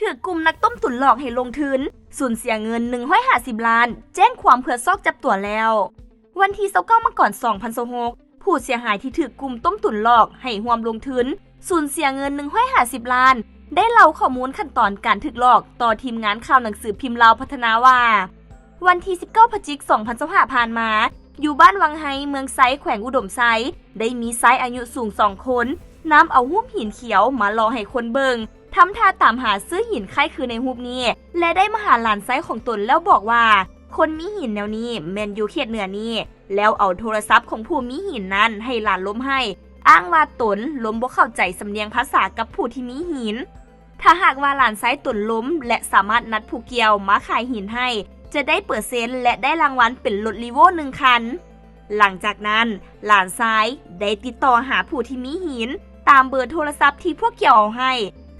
ຖືກກຸ່ມນັກຕົ້ມຕຸ໋ນຫຼອກໃຫ້ລົງທຶນ ສູນເສຍເງິນໜຶ່ງຮ້ອຍຫ້າສິບລ້ານ ແຈ້ງຄວາມເພື່ອຊອກຈັບຕົວແລ້ວ. ວັນທີຊາວເກົ້າ ມັງກອນ ສອງພັນຊາວຫົກ ຜູ້ເສຍຫາຍທີ່ຖືກກຸ່ມຕົ້ມຕຸ໋ນຫຼອກໃຫ້ຮ່ວມລົງທຶນ ສູນເສຍເງິນໜຶ່ງຮ້ອຍຫ້າສິບລ້ານ ໄດ້ເລົ່າຂໍ້ມູນຂັ້ນຕອນການຖືກຫຼອກຕໍ່ທີມງານຂ່າວໜັງສືພິມລາວພັດທະນາວ່າ ວັນທີສິບເກົ້າ ພະຈິກ ສອງພັນຊາວຫ້າ ຜ່ານມາ, ຢູ່ບ້ານວັງໄຮ ເມືອງໄຊ ແຂວງອຸດົມໄຊ, ໄດ້ມີຊາຍອາຍຸສູງສອງຄົນ ນຳເອົາຮູບຫີນຂຽວມາຫຼໍ່ໃຫ້ຄົນເບິ່ງ, ທຳທ່າຕາມຫາຊື້ຫີນຄ້າຍຄືໃນຮູບນີ້ ແລະ ໄດ້ມາຫາຫຼານຊາຍຂອງຕົນແລ້ວບອກວ່າ ຄົນມີຫີນແນວນີ້ແມ່ນຢູ່ເຂດເໜືອນີ້, ແລ້ວເອົາໂທລະສັບຂອງຜູ້ມີຫີນນັ້ນໃຫ້ຫຼານລົມໃຫ້, ອ້າງວ່າຕົນລົມບໍ່ເຂົ້າໃຈສຳນຽງພາສາກັບຜູ້ທີ່ມີຫີນ. ຖ້າຫາກວ່າຫຼານຊາຍຕົນລົມ ແລະ ສາມາດນັດຜູ້ກ່ຽວມາຂາຍຫີນໃຫ້ ຈະໄດ້ເປີເຊັນ ແລະ ໄດ້ລາງວັນເປັນລົດ Revo ໜຶ່ງຄັນ. ຫຼັງຈາກນັ້ນ, ຫຼານຊາຍໄດ້ຕິດຕໍ່ຫາຜູ້ທີ່ມີຫີນ ຕາມເບີໂທລະສັບທີ່ພວກກ່ຽວເອົາໃຫ້,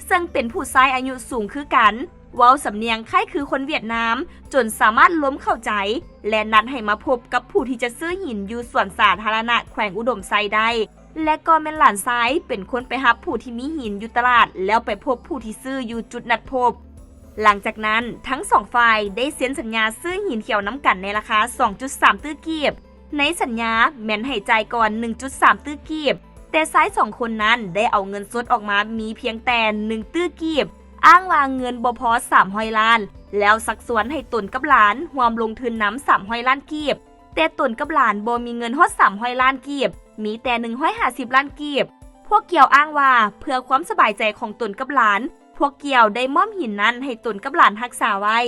ເຊິ່ງເປັນຜູ້ຊາຍອາຍຸສູງຄືກັນ, ເວົ້າສຳນຽງຄ້າຍຄືຄົນຫວຽດນາມ, ຈົນສາມາດລົມເຂົ້າໃຈ ແລະ ນັດໃຫ້ມາພົບກັບຜູ້ທີ່ຈະຊື້ຫີນຢູ່ສວນສາທາລະນະແຂວງອຸດົມໄຊໄດ້. ແລະ ກໍແມ່ນຫຼານຊາຍເປັນຄົນໄປຮັບຜູ້ທີ່ມີຫີນຢູ່ຕະຫຼາດ ແລ້ວໄປພົບຜູ້ທີ່ຊື້ຢູ່ຈຸດນັດພົບ. ຫຼັງຈາກນັ້ນ, ທັງສອງຝ່າຍໄດ້ເຊັນສັນຍາຊື້ຫີນຂຽວນຳກັນໃນລາຄາສອງຈຸດສາມຕື້ກີບ. ໃນສັນຍາແມ່ນໃຫ້ຈ່າຍກ່ອນໜຶ່ງຈຸດສາມຕື້ກີບ, ແຕ່ຊາຍສອງຄົນນັ້ນໄດ້ເອົາເງິນສົດອອກມາມີພຽງແຕ່ໜຶ່ງຕື້ກີບ, ອ້າງວ່າເງິນບໍ່ພໍສາມຮ້ອຍລ້ານ, ແລ້ວຊັກຊວນໃຫ້ຕົນກັບຫຼານຮ່ວມລົງທຶນນຳສາມຮ້ອຍລ້ານກີບ. ແຕ່ຕົນກັບຫຼານບໍ່ມີເງິນຮອດສາມຮ້ອຍລ້ານກີບ, ມີແຕ່ໜຶ່ງຮ້ອຍຫ້າສິບລ້ານກີບ. ພວກກ່ຽວອ້າງວ່າ ເພື່ອຄວາມສະບາຍໃຈຂອງຕົນກັບຫຼານ, ພວກກ່ຽວໄດ້ມອບຫີນນັ້ນໃຫ້ຕົນກັບຫຼານຮັກສາໄວ້.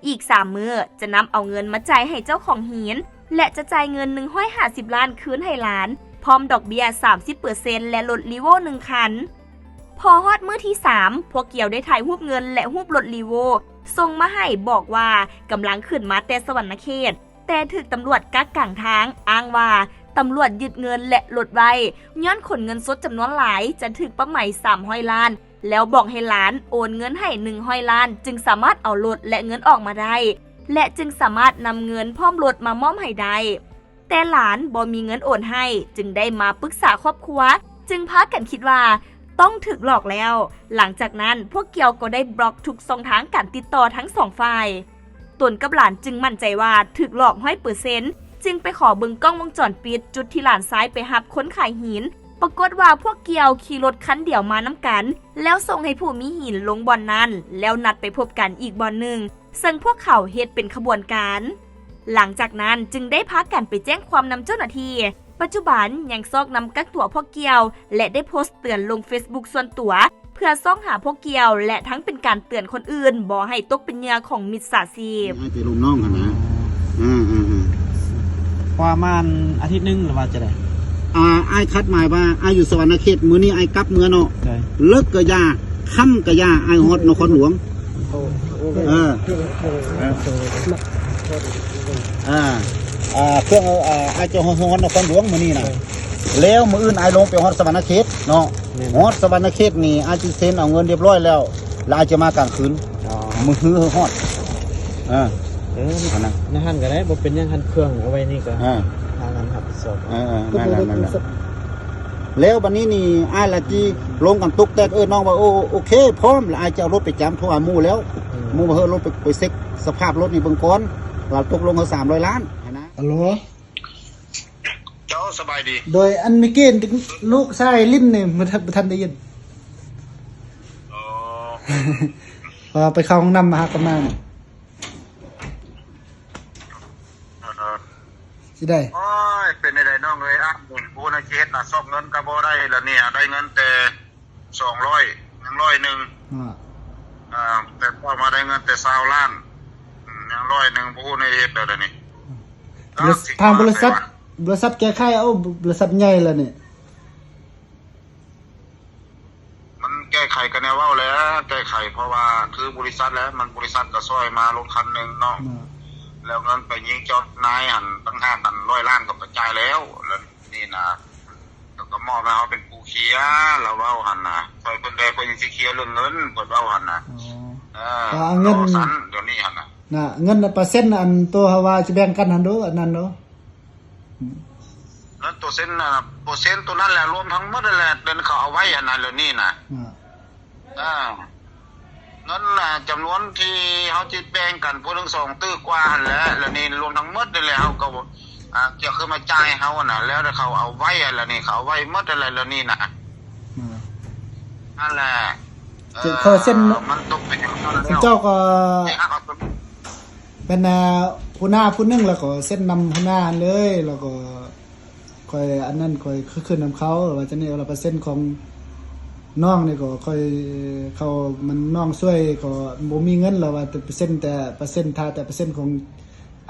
ອີກສາມມື້ຈະນຳເອົາເງິນມາຈ່າຍໃຫ້ເຈົ້າຂອງຫີນ ແລະ ຈະຈ່າຍເງິນໜຶ່ງຮ້ອຍຫ້າສິບລ້ານຄືນໃຫ້ຫຼານ, ພ້ອມດອກເບ້ຍສາມສິບເປີເຊັນ ແລະ ລົດ Revo ໜຶ່ງຄັນ. ພໍຮອດມື້ທີສາມ, ພວກກ່ຽວໄດ້ຖ່າຍຮູບເງິນ ແລະ ຮູບລົດ Revo ສົ່ງມາໃຫ້, ບອກວ່າກຳລັງຂຶ້ນມາແຕ່ສະຫວັນນະເຂດ. ແຕ່ຖືກຕຳຫຼວດກັກກາງທາງ, ອ້າງວ່າຕຳຫຼວດຍຶດເງິນ ແລະ ລົດໄວ້, ຍ້ອນຂົນເງິນສົດຈຳນວນຫຼາຍ ຈະຖືກປັບໃໝສາມຮ້ອຍລ້ານ, ແລ້ວບອກໃຫ້ຫຼານໂອນເງິນໃຫ້ໜຶ່ງຮ້ອຍລ້ານ ຈຶ່ງສາມາດເອົາລົດ ແລະ ເງິນອອກມາໄດ້ ແລະ ຈຶ່ງສາມາດນຳເງິນພ້ອມລົດມາມອບໃຫ້ໄດ້. ແຕ່ຫຼານບໍ່ມີເງິນໂອນໃຫ້, ຈຶ່ງໄດ້ມາປຶກສາຄອບຄົວ, ຈຶ່ງພາກັນຄິດວ່າ ຕ້ອງຖືກຫຼອກແລ້ວ. ຫຼັງຈາກນັ້ນ, ພວກກ່ຽວກໍໄດ້ບລັອກທຸກຊ່ອງທາງການຕິດຕໍ່ທັງສອງຝ່າຍ. ຕົນກັບຫຼານຈຶ່ງໝັ້ນໃຈວ່າຖືກຫຼອກຮ້ອຍເປີເຊັນ, ຈຶ່ງໄປຂໍເບິ່ງກ້ອງວົງຈອນປິດຈຸດທີ່ຫຼານຊາຍໄປຮັບຄົນຂາຍຫີນ. ປາກົດວ່າພວກກ່ຽວຂີ່ລົດຄັນດຽວມານຳກັນ, ແລ້ວສົ່ງໃຫ້ຜູ້ມີຫີນລົງບ່ອນນັ້ນ, ແລ້ວນັດໄປພົບກັນອີກບ່ອນໜຶ່ງ, ເຊິ່ງພວກເຂົາເຮັດເປັນຂະບວນການ. ຫຼັງຈາກນັ້ນຈຶ່ງໄດ້ພາກັນໄປແຈ້ງຄວາມນຳເຈົ້າໜ້າທີ່. ປັດຈຸບັນຍັງຊອກນຳກັກຕົວພວກກ່ຽວ ແລະ ໄດ້ໂພສເຕືອນລົງເຟສບຸກສ່ວນຕົວ ເພື່ອຊອກຫາພວກກ່ຽວ ແລະ ທັງເປັນການເຕືອນຄົນອື່ນບໍ່ໃຫ້ຕົກເປັນເຫຍື່ອຂອງມິດສາຊີບ. ໃຫ້ໄປລົມນ້ອງຫັ້ນນະ. ອືມໆໆ. ປະມານອາທິດໜຶ່ງ ຫຼືວ່າຈັ່ງໃດ? ອ່າ ອ້າຍຄາດໝາຍວ່າອ້າຍຢູ່ສະຫວັນນະເຂດ, ມື້ນີ້ອ້າຍກັບເມືອເນາະ. ໂດຍ. ເລີກກະຢ່າ, ຄ່ຳກະຢ່າ, ອ້າຍຮອດນະຄອນຫຼວງ. ເອີ ອ່າ ອ່າ ເຄື່ອງ ອ່າ ອ້າຍຈະຮອດ ຮອດນະຄອນຫຼວງມື້ນີ້ນະ. ແລ້ວມື້ອື່ນອ້າຍລົງໄປຮອດສະຫວັນນະເຂດເນາະ. ແມ່ນ. ຮອດສະຫວັນນະເຂດນີ້ ອ້າຍຈະເຊັນເອົາເງິນຮຽບຮ້ອຍແລ້ວ, ແລ້ວອ້າຍຈະມາກາງຄືນ. ອໍ. ມື້ຮືຮອດ. ເອີ ເອີ ອັນນັ້ນ ໃນຫັ້ນກໍໄດ້, ບໍ່ເປັນຫຍັງ, ຫັ້ນເຄື່ອງເອົາໄວ້ນີ້ກໍ ອ່າ ພາກັນຮັບຜິດຊອບ. ເອີໆ ນັ້ນໆ. ແລ້ວບັດນີ້ນີ້ ອ້າຍລະຈີລົມກັນຕຸກແຕກ, ເອີ ນ້ອງວ່າ ໂອ ໂອເຄ ພ້ອມ, ລະອ້າຍຈະເອົາລົດໄປຈຳ, ໂທຫາໝູ່ແລ້ວ. ອືມ. ໝູ່ວ່າ ເອີ ລົດໄປ ໄປເຊັກສະພາບລົດນີ້ເບິ່ງກ່ອນ, ລະຕົກລົງເອົາສາມຮ້ອຍລ້ານຫັ້ນນະ. ຮັລໂຫຼ. ເຈົ້າ ສະບາຍດີ. ໂດຍ ອັນເມື່ອກີ້ລູກຊາຍຫຼິ້ນນີ້ ບໍ່ທັນ ບໍ່ທັນໄດ້ຍິນ. ອໍ. ເອີ ໄປເຂົ້າຫ້ອງນ້ຳມາຫາກັບມານີ້. ເອີ. ຊິໄດ້. ໂອ້ຍ ເປັນຈັ່ງໃດນ້ອງເອີຍ, ອ້າຍບໍ່ຮູ້ແນວຊິເຮັດນະ, ຊອກເງິນກໍບໍ່ໄດ້ລະນີ້, ໄດ້ເງິນແຕ່ສອງຮ້ອຍ ຍັງຮ້ອຍໜຶ່ງ. ອ່າ ອ່າ ແຕ່ເຂົ້າມາໄດ້ເງິນແຕ່ຊາວລ້ານ, ອືມ ຍັງຮ້ອຍໜຶ່ງ, ບໍ່ຮູ້ແນວເຮັດແລ້ວດຽວນີ້. ອືມ. ທາງບໍລິສັດ ບໍລິສັດແກ້ໄຂເອົາ, ບໍລິສັດໃຫຍ່ລະນີ້. ມັນແກ້ໄຂກໍແນວເວົ້າແຫຼະ, ແກ້ໄຂ ເພາະວ່າຄືບໍລິສັດແຫຼະ, ມັນ ບໍລິສັດກໍຊ່ອຍມາລົດຄັນໜຶ່ງເນາະ. ແລ້ວເງິນໄປຍິງເຈົ້ານາຍຫັ້ນ ຕ່າງຫາກຫັ້ນ ຮ້ອຍລ້ານກໍໄປຈ່າຍແລ້ວ, ແລ້ວນີ້ນະ ເຂົາກໍມອບໃຫ້ເຮົາເປັນຜູ້ເຄຍ, ລາວເວົ້າຫັ້ນນະ, ຊ່ອຍເພິ່ນແດ່, ເພິ່ນຍັງຊິເຄຍເລື່ອງເງິນ, ເພິ່ນເວົ້າຫັ້ນນະ. ອໍ. ເອີ ເອົາເງິນ ວ່າຊັ້ນ ດຽວນີ້ຫັ້ນນະ. ນະ ເງິນເປີເຊັນອັນໂຕເຮົາວ່າຊິແບ່ງກັນຫັ້ນໂດ, ອັນນັ້ນໂດ. ອືມ. ເງິນໂຕເຊັນນະ, ເປີເຊັນໂຕນັ້ນແຫຼະ, ລວມທັງໝົດຫັ້ນແຫຼະ, ເປັນເຂົາເອົາໄວ້ຫັ້ນນະ, ດຽວນີ້ນະ. ອ່າ. ອ່າ. ເງິນນະ ຈຳນວນທີ່ເຮົາຊິແບ່ງກັນຜູ້ໜຶ່ງສອງຕື້ກວ່າຫັ້ນແຫຼະ ແລ້ວນີ້ລວມທັງໝົດນີ້ແຫຼະ ເຮົາກໍ ອ່າ ຈະຄືນມາຈ່າຍໃຫ້ເຮົາຫັ້ນນະ ແລ້ວເຂົາເອົາໄວ້ ແລ້ວນີ້ເຂົາເອົາໄວ້ໝົດຫັ້ນແຫຼະ ແລ້ວນີ້ນະ ອືມ ຫັ້ນແຫຼະ ເອີ ເຂົາເຊັນ ມັນຕົກເປັນຫຍັງຊັ້ນແລ້ວ ເຈົ້າກໍ ແມ່ນ ອ່າ ຫົວໜ້າຜູ້ໜຶ່ງ ແລ້ວກໍເຊັນນຳຫົວໜ້າຫັ້ນເລີຍ ແລ້ວກໍ ຂ້ອຍອັນນັ້ນ ຂ້ອຍຄືຂຶ້ນນຳເຂົາ ວ່າຈັ່ງນີ້ ແລ້ວເປີເຊັນຂອງນ້ອງນີ້ກໍຂ້ອຍ ເຂົາ ມັນນ້ອງຊ່ວຍກໍບໍ່ມີເງິນ ແລ້ວວ່າແຕ່ເປີເຊັນ ແຕ່ເປີເຊັນ ຖ້າແຕ່ເປີເຊັນຂອງ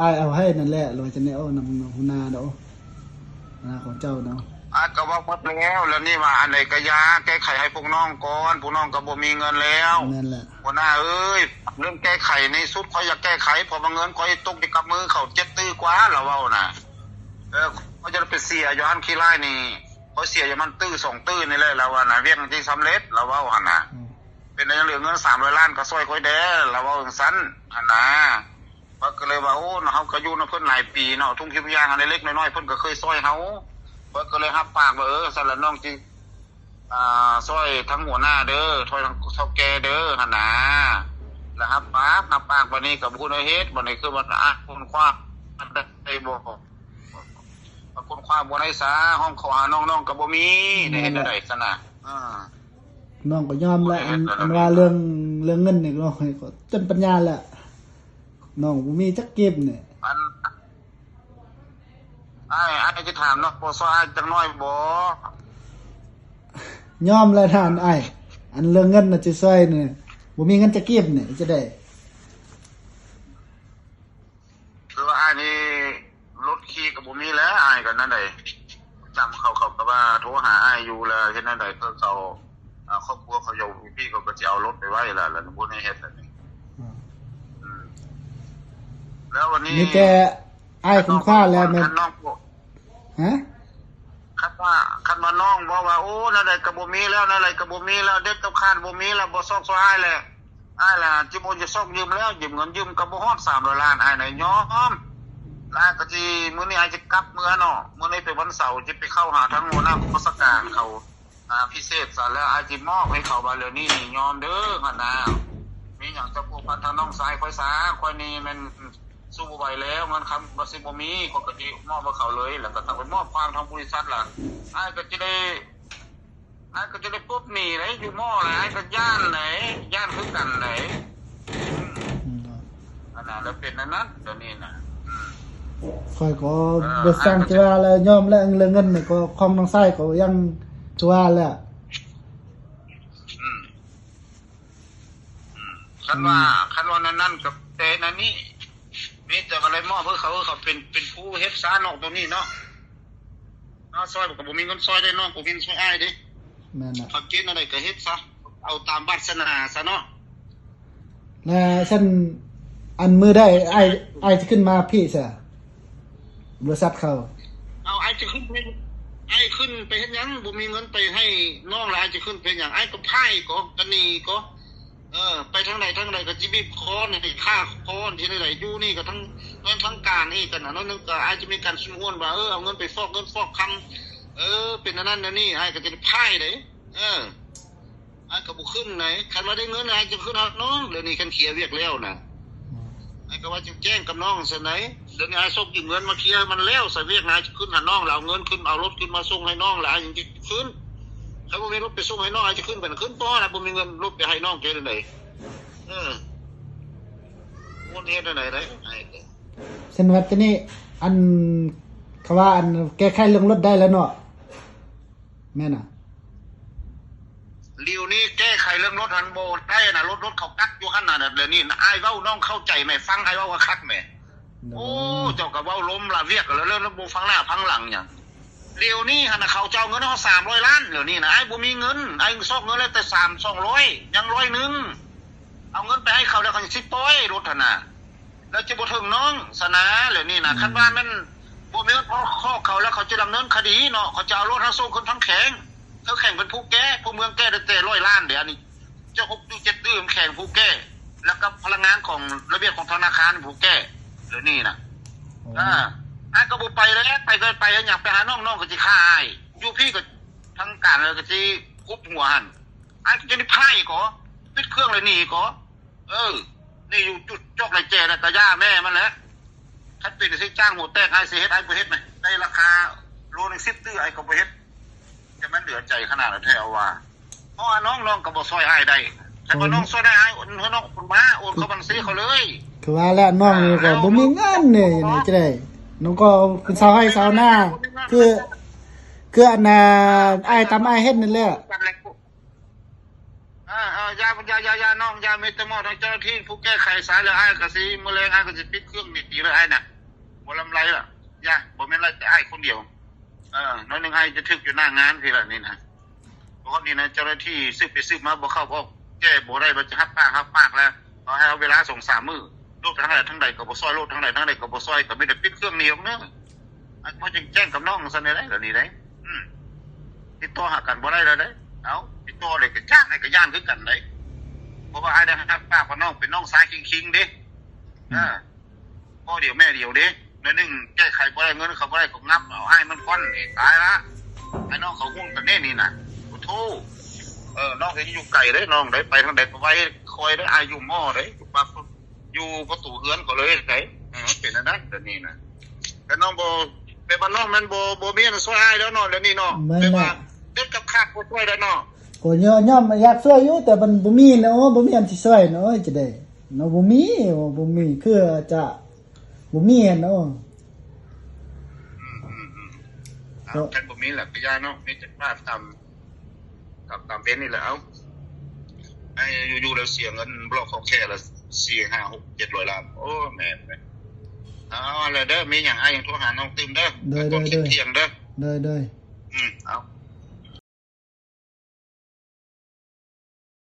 ອ້າຍເອົາໃຫ້ນັ້ນແຫຼະ ແລ້ວວ່າຈັ່ງນີ້ ເອົານຳຫົວໜ້າເນາະ ຫົວໜ້າຂອງເຈົ້າເນາະ. ອ້າຍກໍເວົ້າໝົດແລ້ວ ແລ້ວນີ້ວ່າອັນໃດກໍຢ່າ ແກ້ໄຂໃຫ້ພວກນ້ອງກ່ອນ ພວກນ້ອງກໍບໍ່ມີເງິນແລ້ວ. ແມ່ນແຫຼະ ຫົວໜ້າເອີຍ ເລື່ອງແກ້ໄຂນີ້ສຸດຂ້ອຍຢາກແກ້ໄຂ ເພາະວ່າເງິນຂ້ອຍຕົກຢູ່ກັບມືເຂົາເຈັດຕື້ກວ່າ ລາວເວົ້ານະ. ເອີ ຂ້ອຍຈະໄດ້ໄປເສຍຢູ່ຫັ້ນຂີ້ຮ້າຍນີ້ ຂ້ອຍເສຍຢູ່ມັນຕື້ສອງຕື້ນີ້ແຫຼະ ລາວວ່ານະ ວຽກມັນຊິສຳເລັດ ລາວເວົ້າຫັ້ນນະ. ອືມ ເປັນຫຍັງເຫຼືອເງິນສາມຮ້ອຍລ້ານກໍຊ່ອຍຂ້ອຍແດ່ ລາວເວົ້າຈັ່ງຊັ້ນຫັ້ນນະ. ຂ້ອຍກໍເລີຍວ່າ ໂອ້ ເຮົາກໍຢູ່ນຳເພິ່ນຫຼາຍປີເນາະ ທຸກສິ່ງທຸກຢ່າງເລັກໆນ້ອຍໆ ເພິ່ນກໍເຄີຍຊ່ອຍເຮົາ. ຂ້ອຍກໍເລີຍຮັບປາກວ່າ ເອີ ຊັ້ນລະນ້ອງຊິ ອ່າ ຊ່ອຍທາງຫົວໜ້າເດີ ຊ່ອຍທາງເຖົ້າແກ່ເດີ ຫັ້ນນາ ລະຮັບປາກ ຮັບປາກ ບາດນີ້ກໍບໍ່ຮູ້ແນວເຮັດ ບາດນີ້ຄືວ່າ ອ່ະ ຄົ້ນຄວ້າໄດ້ບໍ່ ມາຄົ້ນຄວ້າບໍ່ໄດ້ຊະ ຮ້ອງຂໍຫານ້ອງ ນ້ອງກໍບໍ່ມີ ອືມ ໄດ້ເຮັດແນວໃດຊັ້ນນະ. ເອີ ນ້ອງກໍຍອມແຫຼະ ອັນ ອັນວ່າເລື່ອງ ເລື່ອງເງິນນີ້ ນ້ອງກໍຈົນປັນຍາແຫຼະ ນ້ອງບໍ່ມີຈັກກີບນີ້ ອັນ ອ້າຍ ອ້າຍຊິຖາມເນາະ ບໍ່ຊ່ອຍອ້າຍຈັກໜ້ອຍບໍ່? ຍອມແລ້ວທ່ານອ້າຍ ອັນເລື່ອງເງິນນະຊິຊ່ອຍນີ້ ບໍ່ມີເງິນຈັກກີບນີ້ ຈະໄດ້ ຄືວ່າອ້າຍນີ້ລົດຂີ່ກໍບໍ່ມີແລ້ວ ອ້າຍກໍນັ້ນໃດ ຈຳເຂົາ ເຂົາກໍວ່າໂທຫາອ້າຍຢູ່ ແລ້ວເຮັດແນວໃດ ເຂົາ ເຂົາ ອ່າ ຄອບຄົວເຂົາຢູ່ພີ້ ເຂົາກໍຊິເອົາລົດໄປໄວ້ແລ້ວ ແລ້ວບໍ່ໄດ້ເຮັດແລ້ວນີ້ ອືມ ອືມ ແລ້ວວັນນີ້ມີແຕ່ ອ້າຍຄຸ້ມຄ່າແລ້ວແມ່ນ ຄັນນ້ອງ ຮະ ຄັນວ່າ ຄັນວ່ານ້ອງເວົ້າວ່າ ໂອ້ ແນວໃດກໍບໍ່ມີແລ້ວ ແນວໃດກໍບໍ່ມີແລ້ວ ເດັດກັບຂານບໍ່ມີແລ້ວ ບໍ່ຊອກຊ່ອຍອ້າຍແລ້ວ ອ້າຍລະຈິບໍ່ຢາກຊອກຢືມແລ້ວ ຢືມເງິນຢືມກໍບໍ່ຮອດສາມຮ້ອຍລ້ານ ອ້າຍນະຍອມ ລະອ້າຍກໍຊິ ມື້ນີ້ອ້າຍຊິກັບເມືອເນາະ ມື້ນີ້ເປັນວັນເສົາ ຊິໄປເຂົ້າຫາທາງຫົວໜ້າກອງບັນຊາການເຂົາ ອ່າ ພິເສດຊະ ແລ້ວອ້າຍຊິມອບໃຫ້ເຂົາວ່າ ແລ້ວນີ້ນີ້ຍອມເດີຫັ້ນນະ ມີຫຍັງຈະພົວພັນທາງນ້ອງຊາຍຂ້ອຍຊະ ຂ້ອຍນີ້ແມ່ນ ສູ້ບໍ່ໄຫວແລ້ວ ເງິນຄຳວ່າຊິບໍ່ມີ ຂ້ອຍກໍຊິມອບໃຫ້ເຂົາເລີຍ ແລ້ວກໍຕ້ອງໄປມອບຄວາມທາງບໍລິສັດລະ ອ້າຍກໍຈະໄດ້ ອ້າຍກໍຈະໄດ້ປົດໜີ້ໄດ໋ ຢູ່ມໍລະ ອ້າຍກໍຢ້ານໄດ໋ ຢ້ານຄືກັນໄດ໋ ອືມ ອືມ ອັນນັ້ນລະເປັນອັນນັ້ນ ດຽວນີ້ນະ ອືມ ຂ້ອຍກໍ ເອີ ບໍ່ຊ່າງຊິວ່າແລ້ວ ຍອມແລ້ວ ເລື່ອງເງິນນີ້ກໍຂອງນ້ອງຊາຍກໍຍັງຄືວ່າແຫຼະ ອືມ ອືມ ຄັນວ່າ ອືມ ຄັນວ່ານັ້ນ ນັ້ນກໍແຕ່ນັ້ນນີ້ ມີແຕ່ວ່າໄດ້ມອບໃຫ້ເຂົາ ເຂົາເປັນ ເປັນຜູ້ເຮັດຊະເນາະ ໂຕນີ້ເນາະ ເນາະ ຊ່ອຍກໍບໍ່ມີເງິນຊ່ອຍໄດ້ ນ້ອງກໍມີເງິນຊ່ອຍອ້າຍເດ້ ແມ່ນລະ ເຂົາເຮັດແນວໃດກໍເຮັດຊະ ເອົາຕາມວາດສະໜາຊະເນາະ ແລະຊັ້ນ ອັນມື້ໃດອ້າຍ ອ້າຍຊິຂຶ້ນມາພີ້ຊະ ບໍລິສັດເຂົາ ເອົາ ອ້າຍຈະຂຶ້ນໄປ ອ້າຍຂຶ້ນໄປເຮັດຫຍັງ ບໍ່ມີເງິນໄປໃຫ້ນ້ອງລະ ອ້າຍຈະຂຶ້ນໄປເຮັດຫຍັງ ອ້າຍກໍພາຍກໍ ກະໜີກໍ ເອີ ໄປທາງໃດທາງໃດກໍຊິບີບຄໍນີ້ ຂ້າຄໍນີ້ ເຮັດແນວໃດ ຢູ່ນີ້ກໍທັງ ທາງການນີ້ກັນນະ ໜ້ອຍໜຶ່ງກໍອາດຈະມີການຊຸມຮວມວ່າ ເອີ ເອົາເງິນໄປຟອກເງິນຟອກຄຳ ເອີ ເປັນອັນນັ້ນອັນນີ້ ອ້າຍກໍຈະໄດ້ພາຍເດ້ ເອີ ອ້າຍກໍບໍ່ຂຶ້ນໃດ ຄັນວ່າໄດ້ເງິນອ້າຍຈະຂຶ້ນຫານ້ອງ ດຽວນີ້ຄັນເຄຍວຽກແລ້ວນະ ອືມ ອ້າຍກໍວ່າຈະແຈ້ງກັບນ້ອງຊັ້ນໃດ ດຽວນີ້ອ້າຍຊອກຢືມເງິນມາເຄຍໃຫ້ມັນແລ້ວຊະ ວຽກນະ ອ້າຍຈະຂຶ້ນຫານ້ອງ ລະເອົາເງິນຂຶ້ນ ເອົາລົດຂຶ້ນມາສົ່ງໃຫ້ນ້ອງ ລະອ້າຍຍັງຈະຂຶ້ນ ຄັນບໍ່ມີລົດໄປສົ່ງໃຫ້ນ້ອງ ອ້າຍຈະຂຶ້ນໄປນະ ຂຶ້ນບໍ່ຮອດລະ ບໍ່ມີເງິນລົດໄປໃຫ້ນ້ອງ ຈະເຮັດໃດ ເອີ ບໍ່ເຮັດແນວໃດໄດ໋ ອ້າຍ ຊັ້ນວ່າຕອນນີ້ ອັນ ເຂົາວ່າ ອັນ ແກ້ໄຂເລື່ອງລົດໄດ້ແລ້ວເນາະ ແມ່ນນະ ດຽວນີ້ແກ້ໄຂເລື່ອງລົດຫັ້ນບໍ່ໄດ້ນະ ລົດ ລົດເຂົາກັກຢູ່ຫັ້ນນະ ດຽວນີ້ນະ ອ້າຍເວົ້ານ້ອງເຂົ້າໃຈແມ ຟັງອ້າຍເວົ້າຄັກໆແມ ໂອ້ ເຈົ້າກໍເວົ້າລົມລະວຽກ ແລ້ວ ແລ້ວບໍ່ຟັງໜ້າຟັງຫຼັງຫຍັງ ດຽວນີ້ຫັ້ນນະ ເຂົາຈະເອົາເງິນເຮົາສາມຮ້ອຍລ້ານ ດຽວນີ້ນະ ອ້າຍບໍ່ມີເງິນ ອ້າຍຊອກເງິນແລ້ວແຕ່ສາມ ສອງຮ້ອຍ ຍັງຮ້ອຍໜຶ່ງ ເອົາເງິນໄປໃຫ້ເຂົາແລ້ວ ເຂົາຊິປ່ອຍລົດຫັ້ນນະ ແລ້ວຈະບໍ່ເຖິງນ້ອງຊະນາ ແລ້ວນີ້ນະ ອືມ ຄັນວ່າແມ່ນບໍ່ມີເງິນພໍຂອບເຂົາແລ້ວ ເຂົາຈະດຳເນີນຄະດີເນາະ ເຂົາຈະເອົາລົດເຮົາສົ່ງຂຶ້ນທາງແຂວງ ເທິງແຂວງເປັນຜູ້ແກ້ ຜູ້ເມືອງແກ້ໄດ້ແຕ່ຮ້ອຍລ້ານເດ້ ອັນນີ້ເຈົ້າຫົກຢູ່ເຈັດຕື້ແຂວງຜູ້ແກ້ ແລ້ວກັບພະນັກງານຂອງລະບຽບຂອງທະນາຄານຜູ້ແກ້ ແລ້ວນີ້ນະ ໂອ້ ອ່າ ອ້າຍກໍບໍ່ໄປແລ້ວ ໄປກໍໄປເຮັດຫຍັງ ໄປຫານ້ອງ ນ້ອງກໍຊິຂ້າອ້າຍ ຢູ່ພີ້ກໍທາງການກໍຊິຄຸບຫົວຫັ້ນ ອ້າຍກໍຈະໄດ້ພາຍກໍ ປິດເຄື່ອງແລ້ວໜີກໍ ເອີ ນີ້ຢູ່ຈຸດຈອກໄດ້ແຈໄດ້ກະຢ່າແມ່ມັນແຫຼະ. ຄັນເປັນຊິຈ້າງຫົວແຕກ ອ້າຍຊິເຮັດ ອ້າຍບໍ່ເຮັດນະ. ໄດ້ລາຄາໂລໜຶ່ງສິບຕື້ ອ້າຍກໍບໍ່ເຮັດ. ແຕ່ມັນເຫຼືອໃຈຂະໜາດແທ້ວ່າ ເພາະວ່ານ້ອງ ນ້ອງກໍບໍ່ຊ່ອຍອ້າຍໄດ້. ຄັນວ່ານ້ອງຊ່ວຍໄດ້ ອ້າຍໂອນໃຫ້ນ້ອງໂອນມາ ໂອນເຂົ້າບັນຊີເຂົາເລີຍ. ຄືວ່າແລ້ວ ນ້ອງນີ້ກໍບໍ່ມີເງິນນີ້ ຈັ່ງໃດ. ນ້ອງກໍເປັນຊາວໄຮ່ຊາວນາ ຄື ຄືອັນນ່າ ອ້າຍຕາມອ້າຍເຮັດນັ້ນແຫຼະ. ອ່າໆ ຢ່າ ຢ່າ ຢ່າ ຢ່າ ນ້ອງຢ່າ ມີແຕ່ໝໍ້ ທາງເຈົ້າໜ້າທີ່ຜູ້ແກ້ໄຂສາຍ ແລ້ວອ້າຍກໍຊິ ມື້ແລງອ້າຍກໍຊິປິດເຄື່ອງນີ້ຕີເລີຍ ອ້າຍນະ ບໍ່ລຳໄລລະ. ຢ່າ ບໍ່ແມ່ນລະແຕ່ອ້າຍຄົນດຽວ ເອີ ໜ້ອຍໜຶ່ງອ້າຍຈະຖືກຢູ່ໜ້າງານພີ້ລະນີ້ນະ. ເພາະນີ້ນະ ເຈົ້າໜ້າທີ່ສືບໄປສືບມາບໍ່ເຂົ້າບໍ່ອອກ ແກ້ບໍ່ໄດ້ ວ່າຈະຮັບປາກ ຮັບປາກແລ້ວ ເຂົາໃຫ້ເຮົາເວລາສອງສາມມື້ ໂລດໄປທາງໃດທາງໃດກໍບໍ່ຊ່ອຍ ໂລດທາງໃດທາງໃດກໍບໍ່ຊ່ອຍ ກໍມີແຕ່ປິດເຄື່ອງໜີອອກເນີ. ອ້າຍກໍຈຶ່ງແຈ້ງກັບນ້ອງຊັ້ນໄດ໋ ດຽວນີ້ໄດ໋ ອືມ ຕິດຕໍ່ຫາກັນບໍ່ໄດ້ແລ້ວເດ້. ເອົ້າ ຕິດຕໍ່ໄດ້ກໍຢ້ານ ອ້າຍກໍຢ້ານຄືກັນໄດ໋ ເພາະວ່າອ້າຍໄດ້ຮັບປາກວ່ານ້ອງເປັນນ້ອງຊາຍຄິງໆເດ້. ອືມ ເອີ ພໍ່ດຽວແມ່ດຽວເດ້. ໜ້ອຍໜຶ່ງແກ້ໄຂບໍ່ໄດ້ ເງິນເຂົາບໍ່ໄດ້ ກໍງັບເອົາອ້າຍມັນກ່ອນນີ້ ຕາຍລະ. ອ້າຍນ້ອງເຂົາຫຸ້ນກັນເດ້ນີ້ນະ. ໂອ້ໂທ ເອີ ນ້ອງກໍຢູ່ໄກເດ້ ນ້ອງໄດ້ໄປທາງໃດກໍໄວຄ່ອຍເດ້. ອ້າຍຢູ່ມໍເດ້ ຢູ່ປາກ ຢູ່ປະຕູເຮືອນກໍເລີຍໄດ໋. ເອີ ມັນເປັນອັນນັ້ນ ດຽວນີ້ນະ. ແຕ່ນ້ອງບໍ່ ແບບວ່ານ້ອງແມ່ນບໍ່ ບໍ່ມີອັນຊ່ວຍອ້າຍແລ້ວເນາະ ດຽວນີ້ເນາະ. ແມ່ນແຫຼະ ແບບວ່າເດັດກັບຂາດບໍ່ຊ່ວຍແລ້ວເນາະ. ກໍຍອມ ຍອມຢາກຊ່ວຍຢູ່ ແຕ່ມັນບໍ່ມີເນາະ ບໍ່ມີອັນຊິຊ່ວຍເນາະ. ຈະໄດ້ເນາະ ບໍ່ມີ ບໍ່ມີ ຄືຈະບໍ່ມີຫັ້ນເນາະ. ອືມໆໆ ເອົາ ຄັນບໍ່ມີລະກໍຢ່າເນາະ ມີແຕ່ວ່າຕາມ ຕາມ ຕາມເປັນນີ້ແຫຼະ. ເອົາ ໄອ້ຢູ່ໆແລ້ວເສຍເງິນບລັອກເຂົາແຄ່ລະສີ່ ຫ້າ ຫົກ ເຈັດຮ້ອຍລ້ານ. ໂອ້ ແມ່ນເລີຍ. ເອົາ ເອົາລະເດີ ມີຫຍັງອ້າຍຍັງໂທຫານ້ອງຕື່ມເດີ. ໂດຍໆໆ ຕອນທ່ຽງເດີ. ໂດຍໆ ອືມ ເອົາ.